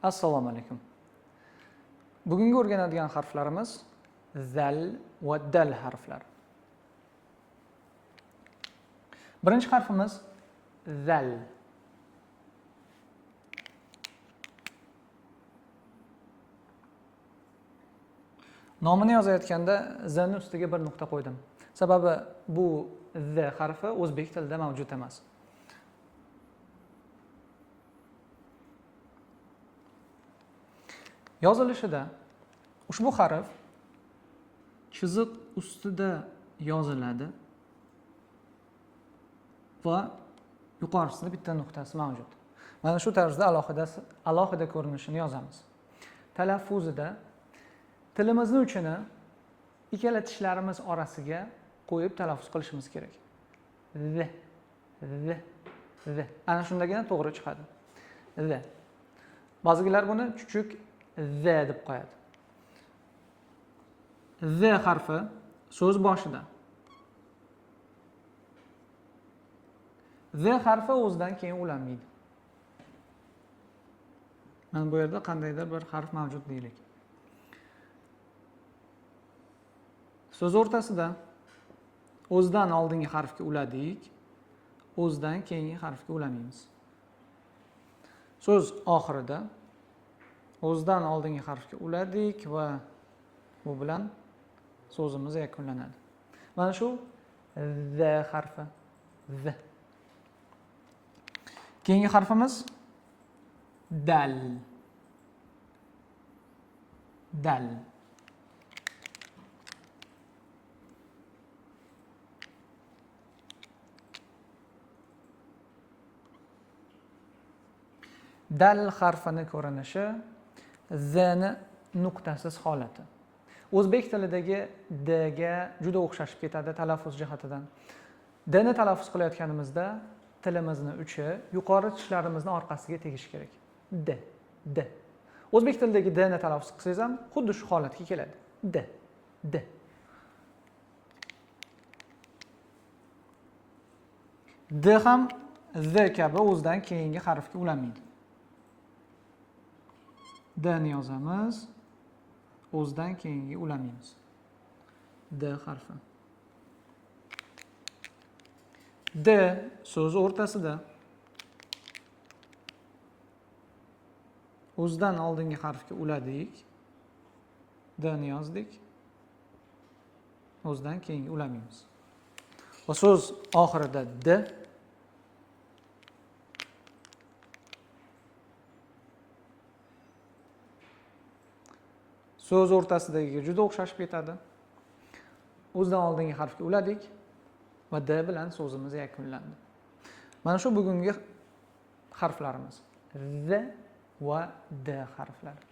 Assalomu alaykum. Bugungi o'rganadigan harflarimiz zal va dal harflari. Birinchi harfimiz zal. Nomini yozayotganda z ni ustiga bir nuqta qo'ydim. Sababi bu z harfi o'zbek tilida mavjud emas. Yozilishida ushbu harf chiziq ustida yoziladi va yuqorisida bitta nuqtasi mavjud. Mana shu tarzda alohida ko'rinishini yozamiz. Talaffuzida tilimizni uchini ikkala tishlarimiz orasiga qo'yib talaffuz qilishimiz kerak. Z, z, z. Ana shundagina to'g'ri chiqadi. Z. Ba'zilar buni chuchuk Z deb qo'yadi. Z harfi so'z boshida. Z harfi o'zidan keyin ulanmaydi. Mana bu yerda qandaydir bir harf mavjud deylik. So'z o'rtasida o'zidan oldingi harfga uladik, o'zidan keyingi harfga ulamaymiz. So'z oxirida o'zidan oldingi harfga uladik va bu bilan so'zimiz yakunlanadi. Mana shu Z harfi. Z. Keyingi harfimiz dal. Dal. Dal harfini ko'rinishi Z ni nuqtasiz holati. O'zbek tilidagi D ga juda o'xshashib ketadi talaffuz jihatidan. D ni talaffuz qilayotganimizda tilimizni uchi yuqori tishlarimizni orqasiga tegishi kerak. D, D. O'zbek tilidagi D ni talaffuz qilsangiz ham xuddi shu holatga keladi. D, D. D ham Z kabi o'zidan keyingi harfga ulanmaydi. D ni yozamiz, o'zidan keyingi ulamaymiz. D harfi. D so'z o'rtasida o'zidan oldingi harfga uladik. D ni yozdik. O'zidan keyingi ulamaymiz. Va so'z oxirida D. So'z o'rtasidagiga juda o'xshashib ketadi. O'zidan oldingi harfga uladik va D bilan so'zimiz yakunlandi. Mana shu bugungi harflarimiz. Z va D harflari.